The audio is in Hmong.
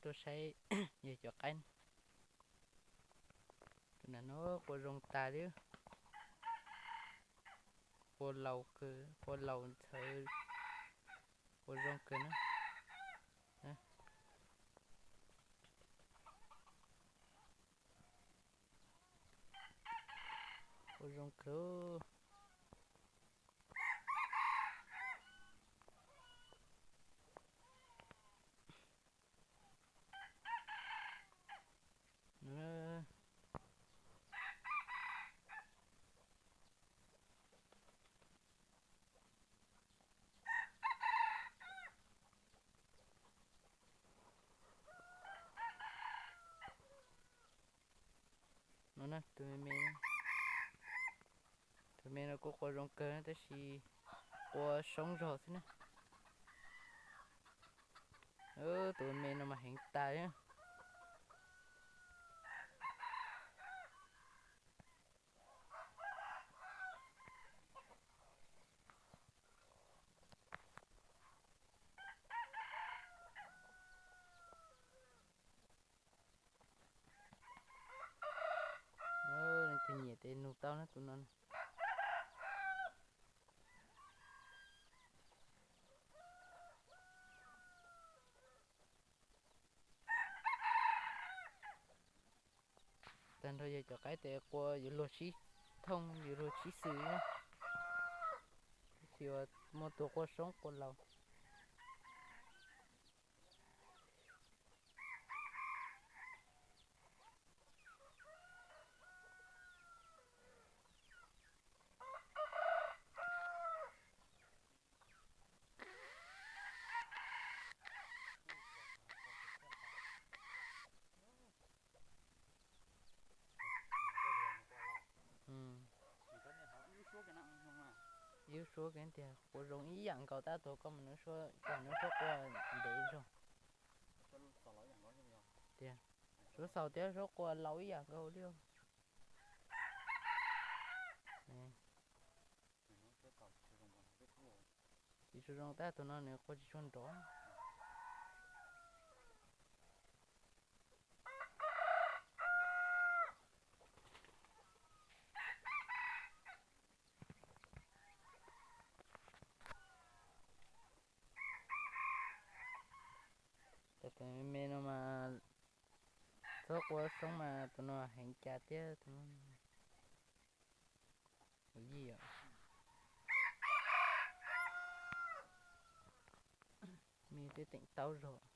tuaj saib yawg cov qaib. Tus no qua zoo tas li, qua laus kawg, qua laus ntxhawv, qua zoo kawg na. Qua zoo kawg. No na, tus me me, tus me no kuj qua zoo kawg tab sis qua soob zog xwb na. Tus me no mas heev tas li. Leej twg nyiam tes nug tau na tus no. Tag nrho yog cov qaib tes qua yuav luag sib thooj yuav luag sib xws na. Tsis muaj tus qua soob qua laus. Ib lub suab kiag tias qua zoo ib yam nkaus tab tus koj mus nws suab qua ntev zog. Tias suab xaus thiab suab qua laus ib yam nkaus li. Tsis tshua zoo tab tus no nws qua tsis tshua nrov. Tus me me no mas txhob qua soob mas tus no heev cas thiab tus no. Yij os, me tej teem taub zog.